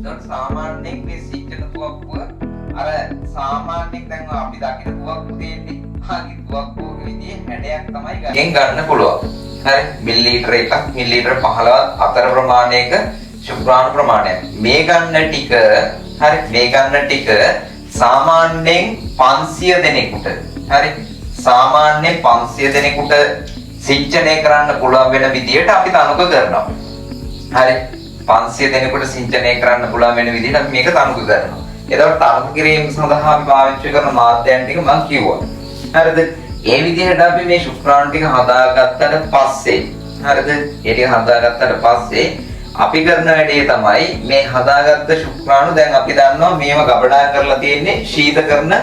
එතකොට සාමාන්‍යයෙන් මේ සිංචන තුවක්කුව අර සාමාන්‍යයෙන් දැන් අපි දකින තුවක්කු තියෙන්නේ. ආගේ තුවක්කුවක විදිහේ හැඩයක් තමයි ගන්න. ගන්න පුළුවන්. හරි, මිලිලීටර එකක් මිලිලීටර 15ක් අතර ප්‍රමාණයක ශුක්‍රාණු ප්‍රමාණයක්. මේ ගන්න ටික, හරි, මේ ගන්න ටික සාමාන්‍යයෙන් 500 දෙනෙකුට, හරි, සාමාන්‍යයෙන් 500 දෙනෙකුට සිංචනය කරන්න පුළුවන් වෙන විදියට අපි තනුක කරනවා. හරි, 500 දෙනෙකුට සිංචනය කරන්න පුළුවන් වෙන විදියට අපි මේක තනුක කරනවා. එතකොට තනුක කිරීම සඳහා අපි පාවිච්චි කරන මාධ්‍යයන් ටික මම කිව්වා. හරිද? ඒ විදිහට අපි මේ ශුක්‍රාණු ටික හදාගත්තට පස්සේ, හරිද? ඒ ටික හදාගත්තට පස්සේ අපි කරන වැඩේ තමයි මේ හදාගත්ත ශුක්‍රාණු දැන් අපි දන්නවා මේව ගබඩා කරලා තියෙන්නේ ශීත කරන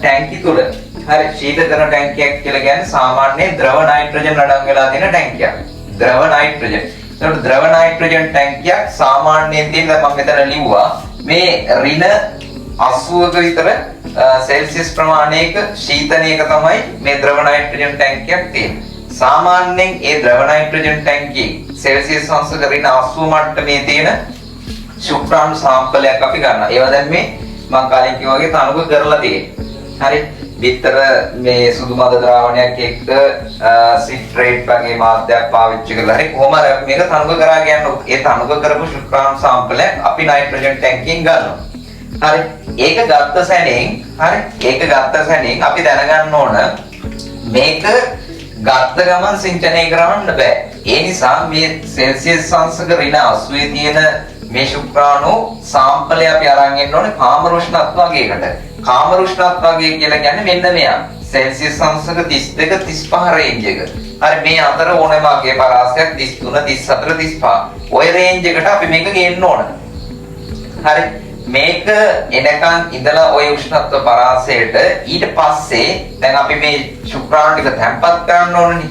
ටැංකි තුල. හරි, ශීත කරන ටැංකියක් කියලා කියන්නේ සාමාන්‍ය ද්‍රව නයිට්‍රජන් අඩංගු වෙලා තියෙන ටැංකියක්. ද්‍රව නයිට්‍රජන්. එතකොට ද්‍රව නයිට්‍රජන් ටැංකියක් සාමාන්‍යයෙන් තියෙන, දැන් මම මෙතන ලිව්වා මේ ඍණ 80ක විතර සෙල්සියස් ප්‍රමාණයක ශීතනයක තමයි මේ ද්‍රව නයිට්‍රජන් ටැංකියක් තියෙන්නේ. සාමාන්‍යයෙන් ඒ ද්‍රව නයිට්‍රජන් ටැංකියේ සෙල්සියස් අංශක ඍණ 80 මට්ටමේ තියෙන ශුක්‍රාණු සාම්පලයක් අපි ගන්නවා. ඒවා දැන් මේ මං කලින් කිව්වා වගේ තනුක කරලා තියෙන්නේ. හරි, බිත්තර මේ සුදු මද ද්‍රාවණයක් එක්ක සිට්‍රේට් වගේ මාධ්‍යයක් පාවිච්චි කරලා හරි කොහොම හරි අපි මේක තනුක කරා කියන්නේ ඒ තනුක කරපු ශුක්‍රාණු සාම්පලයක් අපි නයිට්‍රජන් ටැංකියෙන් ගන්නවා. හරි, ඒක ගත්ත සැනෙන්, හරි, ඒක ගත්ත සැනෙන් අපි දැනගන්න ඕන මේක ගත්ත ගමන් සිංචනය කරවන්න බෑ. ඒ නිසා මේ සෙල්සියස් අංශක ඍණ 80 තියෙන මේ ශුක්‍රාණු සාම්පලය අපි අරන් එන්න ඕනේ කාමර උෂ්ණත්ව වගේකට. කාමර උෂ්ණත්ව වගේ කියලා කියන්නේ මෙන්න මෙයා. සෙල්සියස් අංශක 32 35 රේන්ජ් එක. හරි, මේ අතර ඕනෑම අගය පරාසයක් 33 34 35. ඔය රේන්ජ් එකට අපි මේක ගේන්න ඕන. හරි, මේක එනකන් ඉඳලා ඔය උෂ්ණත්ව පරාසයට ඊට පස්සේ දැන් අපි මේ ශුක්‍රාණු ටික තැම්පත් කරන්න ඕනනේ.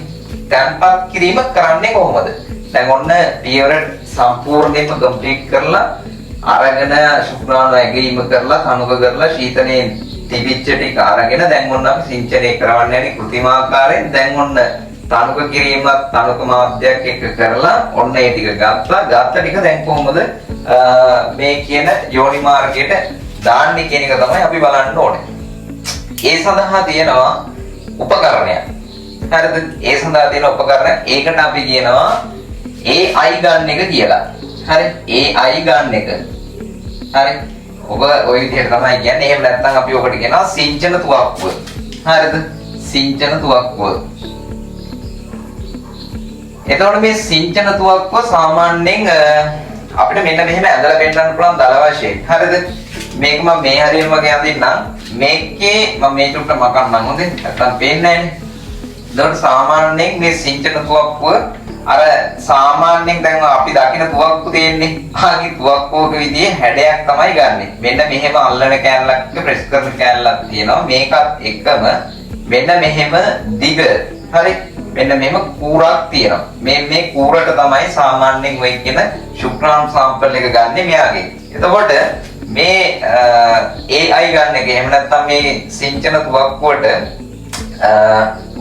තැම්පත් කිරීම කරන්නේ කොහොමද? දැන් ඔන්න පියවර සම්පූර්ණයෙන්ම කම්ප්ලීට් කරලා අරගෙන ශුක්‍රාණු ඇගීම කරලා තනුක කරලා ශීතලයෙන් තිබිච්ච ටික අරගෙන දැන් ඔන්න අපි සිංචනය කරවන්න යන්නේ කෘත්‍රිම ආකාරයෙන්. දැන් ඔන්න තනුක කිරීමත් තනුක මාධ්‍යයක් එක්ක කරලා ඔන්න ඒ ටික ගත්තා. ගත්ත ටික දැන් කොහොමද මේ කියන යෝනි මාර්ගයට දාන්නේ කියන එක තමයි අපි බලන්න ඕනේ. ඒ සඳහා තියෙනවා උපකරණයක්. හරිද? ඒ සඳහා තියෙන උපකරණ ඒකට අපි කියනවා AI ගන් එක කියලා. හරි? AI ගන් එක. හරි? ඔබ ඔය විදිහට තමයි කියන්නේ. එහෙම නැත්නම් අපි ඔකට කියනවා සිංචන තුවක්කුව. හරිද? සිංචන තුවක්කුව. එතකොට මේ සිංචන තුවක්කුව සාමාන්‍යයෙන් අපිට මෙන්න මෙහෙම ඇඳලා පෙන්නන්න පුළුවන් දල වශයෙන්. හරිද? මේක මම මේ හරියම වගේ අඳින්නම්. මේකේ මම මේ චුට්ට මකන්නම් හොඳේ. නැත්තම් පේන්නේ නැහැනේ. එතකොට සාමාන්‍යයෙන් මේ සිංචන තුවක්කුව අර සාමාන්‍යයෙන් දැන් අපි දකින තුවක්කු තියෙන්නේ. ආගේ තුවක්කුවක විදිහේ හැඩයක් තමයි ගන්නෙ. මෙන්න මෙහෙම අල්ලන කෑල්ලක් එක්ක ප්‍රෙස් කරන කෑල්ලක් තියෙනවා. මේකත් එක්කම මෙන්න මෙහෙම දිග, හරි, මෙන්න මෙහෙම කූරක් තියෙනවා. මේ මේ කූරට තමයි සාමාන්‍යයෙන් ඔය කියන ශුක්‍රාණු සාම්පල් එක ගන්නෙ මෙයාගේ. එතකොට මේ AI ගන්න එක එහෙම නැත්නම් මේ සිංචන තුවක්කුවට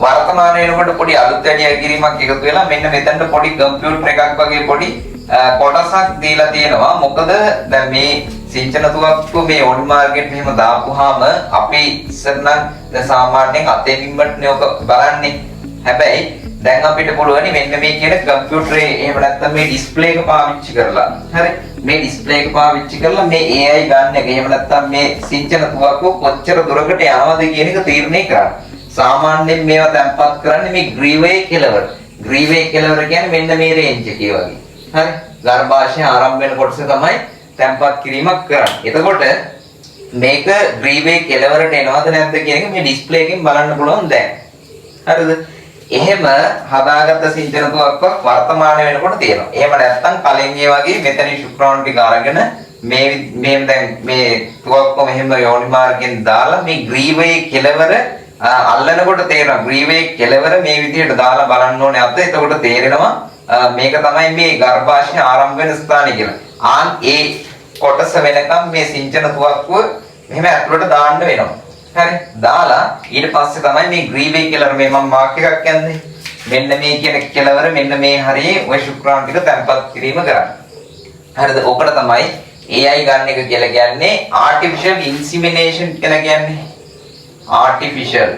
වර්තමාන වෙනකොට පොඩි අලුත් වැඩි කිරීමක් එකතු වෙලා මෙන්න මෙතනට පොඩි කම්පියුටර් එකක් වගේ පොඩි කොටසක් දීලා තියෙනවා. මොකද දැන් මේ සිංචන තුවක්කුව මේ යෝනි මාර්ගයට මෙහෙම දාපුවාම අපි ඉස්සර නම් දැන් සාමාන්‍යයෙන් අතේ බිම්බටනේ ඔක බලන්නේ. හැබැයි දැන් අපිට පුළුවනි මෙන්න මේ කියන කම්පියුටරේ එහෙම නැත්නම් මේ ඩිස්ප්ලේ එක පාවිච්චි කරලා, හරි, මේ ඩිස්ප්ලේ එක පාවිච්චි කරලා මේ AI ගන්න එක එහෙම නැත්නම් මේ සිංචන තුවක්කුව කොච්චර දුරකට යනවද කියන එක තීරණය කරන්න. සාමාන්‍යයෙන් මේවා තැන්පත් කරන්නේ මේ ග්‍රීවයේ කෙළවර. ග්‍රීවයේ කෙළවර කියන්නේ මෙන්න මේ රේන්ජ් එකේ වගේ. හරි. ගර්භාෂය ආරම්භ වෙන කොටස තමයි තැන්පත් කිරීමක් කරන්නේ. එතකොට මේක ග්‍රීවයේ කෙළවරට එනවද නැද්ද කියන එක මේ ඩිස්ප්ලේ එකෙන් බලන්න පුළුවන් දැන්. හරිද? එහෙම හදාගත්ත සිංචන තුවක්කුවක් වර්තමාන වෙනකොට තියෙනවා. එහෙම නැත්නම් කලින් ඒ වගේ මෙතනින් ශුක්‍රාණු ටික අරගෙන මේ මේ දැන් මේ තුවක්කුව මෙහෙම යෝනි මාර්ගයෙන් දාලා මේ ග්‍රීවයේ කෙළවර අල්ලනකොට තේරෙනවා ග්‍රීවයේ කෙළවර මේ විදිහට දාලා බලන්න ඕනේ අත. එතකොට තේරෙනවා මේක තමයි මේ ගර්භාෂය ආරම්භ වෙන ස්ථානය කියලා. ආන් ඒ කොටස වෙනකම් මේ සිංචන තුවක්කුව මෙහෙම ඇතුළට දාන්න වෙනවා. හරි. දාලා ඊට පස්සේ තමයි මේ ග්‍රීවේ කෙළවර මේ මම මාක් එකක් යන්නේ. මෙන්න මේ කියන කෙළවර මෙන්න මේ හරියේ ඔය ශුක්‍රාණු ටික තැම්පත් කිරීම කරන්නේ. හරිද? ඕකට තමයි AI ගන්න එක කියලා කියන්නේ ආටිෆිෂල් ඉන්සිමිනේෂන් කියලා කියන්නේ. ආටිෆිෂල්,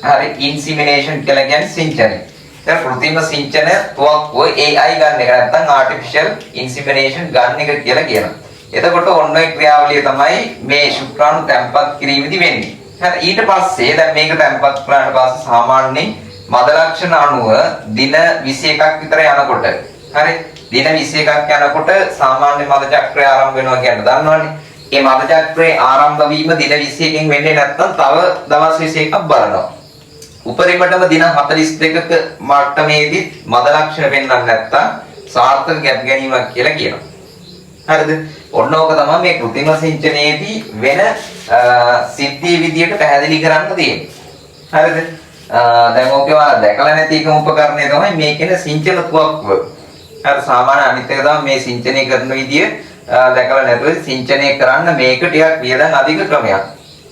හරි, ඉන්සිමිනේෂන් කියලා කියන්නේ සිංචනය. දැන් කෘත්‍රිම සිංචන තුවක්කුව AI ගන්න එක නැත්නම් ආටිෆිෂල් ඉන්සිමිනේෂන් ගන්න එක කියලා කියනවා. එතකොට ඔන්න ඔය ක්‍රියාවලිය තමයි මේ ශුක්‍රාණු තැන්පත් කිරීමේදී වෙන්නේ. හරි, ඊට පස්සේ දැන් මේක තැන්පත් කරාට පස්සේ සාමාන්‍යයෙන් මද ලක්ෂණ අණුව දින 21ක් විතර යනකොට, හරි, දින 21ක් යනකොට සාමාන්‍ය මද චක්‍රය ආරම්භ වෙනවා කියන දන්නවනේ. ඒ මද චක්‍රයේ ආරම්භ වීම දින 21කින් වෙන්නේ නැත්නම් තව දවස් 21ක් බලනවා. උපරිමටම දින 42ක මට්ටමේදී මද ලක්ෂණ පෙන්වන්නේ නැත්නම් සාර්ථක ගැප් ගැනීමක් කියලා කියනවා. හරිද? ඔන්න ඕක තමයි මේ කෘත්‍රිම සිංචනයේදී වෙන සිද්ධිය විදියට පැහැදිලි කරන්න තියෙන්නේ. හරිද? දැන් ඕකේ ඔයාලා දැකලා නැති එකම උපකරණය තමයි මේ කියන සිංචන තුවක්කුව. අර සාමාන්‍ය අනිත් එක තමයි මේ සිංචනය කරන විදිය දැකලා නැතුව සිංචනය කරන්න මේක ටිකක් වියදම් අධික ක්‍රමයක්.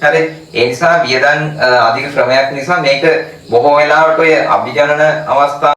හරි. ඒ නිසා වියදම් අධික ක්‍රමයක් නිසා මේක බොහෝ වෙලාවට ඔය අභිජනන අවස්ථා